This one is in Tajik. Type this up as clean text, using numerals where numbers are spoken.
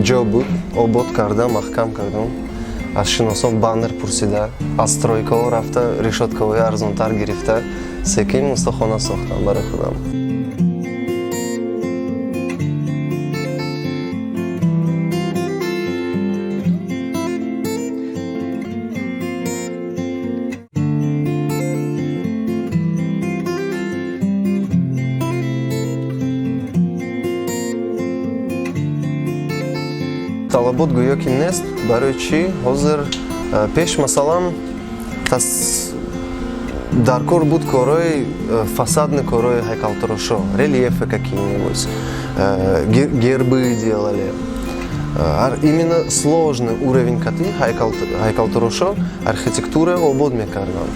Ҷо буд, обод кардам, маҳкам кардам, аз шиносон баннер пурсида, аз стройкаҳо рафта, решёткаҳои арзонтар гирифта, секин устохона сохтам барои худам. Талабот гӯё ки нест. Барои чӣ? Ҳозир пеш, масалан, дар кор буд корҳои фасадный, корҳои ҳайкалтарошо, рельефы какие-нибудь, гербы делали, именно сложный уровень кати ҳайкалтарошо архитектура обод мекарданд.